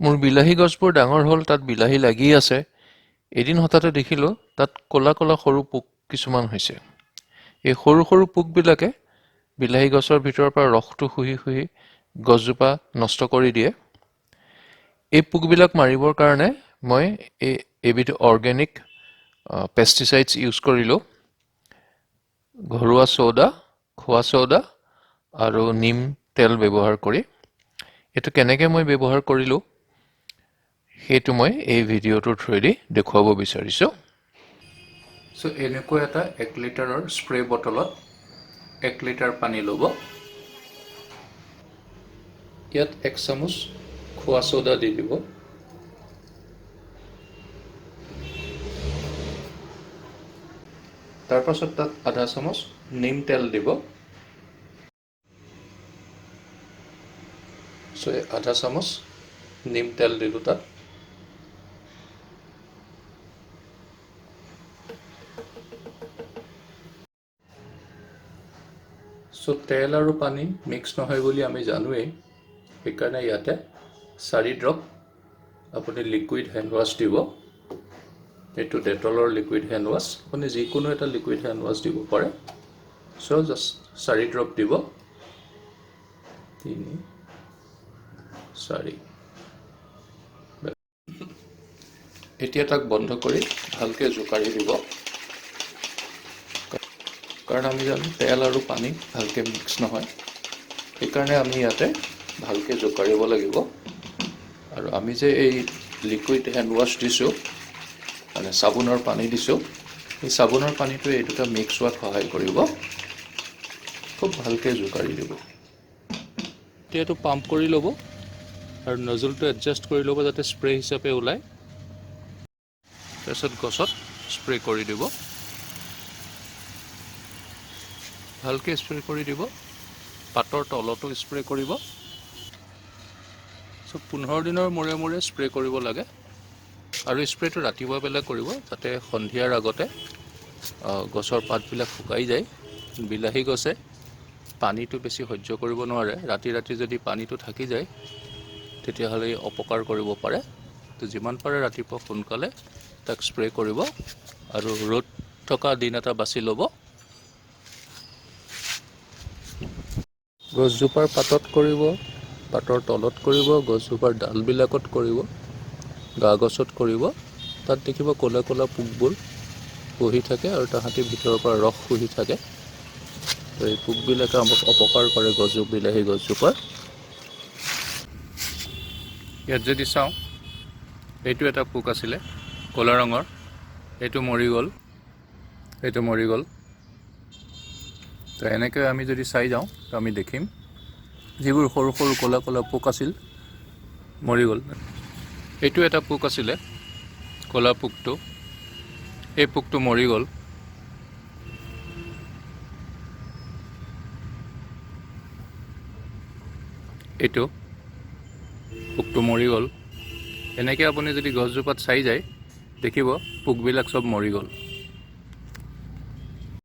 মোৰ বিলাহী গছবোৰ ডাঙৰ হ'ল, তাত বিলাহী লাগি আছে। এদিন হঠাতে দেখিলোঁ তাত ক'লা ক'লা সৰু পোক কিছুমান হৈছে। এই সৰু সৰু পোকবিলাকে বিলাহী গছৰ ভিতৰৰ পৰা ৰসটো শুহি শুহি গছজোপা নষ্ট কৰি দিয়ে। এই পোকবিলাক মাৰিবৰ কাৰণে মই এই এবিধ অৰ্গেনিক পেষ্টিচাইডছ ইউজ কৰিলোঁ। ঘৰুৱা চ'ডা, খোৱা চ'ডা আৰু নিম তেল ব্যৱহাৰ কৰি। এইটো কেনেকৈ মই ব্যৱহাৰ কৰিলোঁ, সেইটো মই এই ভিডিঅ'টোৰ থ্ৰুৱেদি দেখুৱাব বিচাৰিছোঁ। চ' এনেকুৱা এটা 1 লিটাৰৰ স্প্ৰে বটলত 1 লিটাৰ পানী ল'ব। ইয়াত 1 চামুচ খোৱা চ'ডা দি দিব। তাৰপাছত তাত আধা চামুচ নিম তেল দিব। চ' এই আধা চামুচ নিম তেল দিলোঁ তাত। চ' তেল আৰু পানী মিক্স নহয় বুলি আমি জানোৱেই। সেইকাৰণে ইয়াতে 4 ড্ৰপ আপুনি লিকুইড হেণ্ড ৱাছ দিব। এইটো ডেটলৰ লিকুইড হেণ্ড ৱাছ, আপুনি যিকোনো এটা লিকুইড হেণ্ড ৱাছ দিব পাৰে। চ' জাষ্ট 4 ড্ৰপ দিব, 3, 4। এতিয়া তাক বন্ধ কৰি ভালকৈ জোকাৰি দিব, কাৰণ আমি জানো তেল আৰু পানী ভালকৈ মিক্স নহয়। সেইকাৰণে আমি ইয়াতে ভালকৈ জোকাৰিব লাগিব। আৰু আমি যে এই লিকুইড হেণ্ড ৱাছ দিছোঁ, মানে চাবোনৰ পানী দিছোঁ, এই চাবোনৰ পানীটোৱে এই দুটা মিক্স হোৱাত সহায় কৰিব। খুব ভালকৈ জোকাৰি দিব। এতিয়া এইটো পাম্প কৰি ল'ব আৰু নজলটো এডজাষ্ট কৰি ল'ব, যাতে স্প্ৰে হিচাপে ওলায়। তাৰপিছত গছত স্প্ৰে কৰি দিব। ভালকৈ স্প্ৰে কৰি দিব। পাতৰ তলতো স্প্ৰে কৰিব। চ' 15 দিনৰ মূৰে মূৰে স্প্ৰে কৰিব লাগে আৰু স্প্ৰেটো ৰাতিপুৱা বেলা কৰিব, যাতে সন্ধিয়াৰ আগতে গছৰ পাতবিলাক শুকাই যায়। বিলাহী গছে পানীটো বেছি সহ্য কৰিব নোৱাৰে। ৰাতি ৰাতি যদি পানীটো থাকি যায়, তেতিয়াহ'লে ই অপকাৰ কৰিব পাৰে। তো যিমান পাৰে ৰাতিপুৱা সোনকালে তাক স্প্ৰে কৰিব আৰু ৰ'দ থকা দিন এটা বাছি ল'ব। গছজোপাৰ পাতত কৰিব, পাতৰ তলত কৰিব, গছজোপাৰ ডালবিলাকত কৰিব, গা গছত কৰিব। তাত দেখিব ক'লা ক'লা পোকবোৰ বহি থাকে আৰু তাহাঁতি ভিতৰৰ পৰা ৰস শুহি থাকে। তো এই পোকবিলাকে আমাক অপকাৰ কৰে বিলাহী গছজোপাৰ। ইয়াত যদি চাওঁ, এইটো এটা পোক আছিলে ক'লা ৰঙৰ, এইটো মৰি গ'ল, এইটো মৰি গ'ল। তো এনেকৈ আমি যদি চাই যাওঁ, তো আমি দেখিম যিবোৰ সৰু সৰু ক'লা ক'লা পোক আছিল, মৰি গ'ল। এইটো এটা পোক আছিলে, ক'লা পোকটো, এই পোকটো মৰি গ'ল। এইটো পোকটো মৰি গ'ল। এনেকৈ আপুনি যদি গছজোপাত চাই যায়, দেখিব পোকবিলাক চব মৰি গ'ল।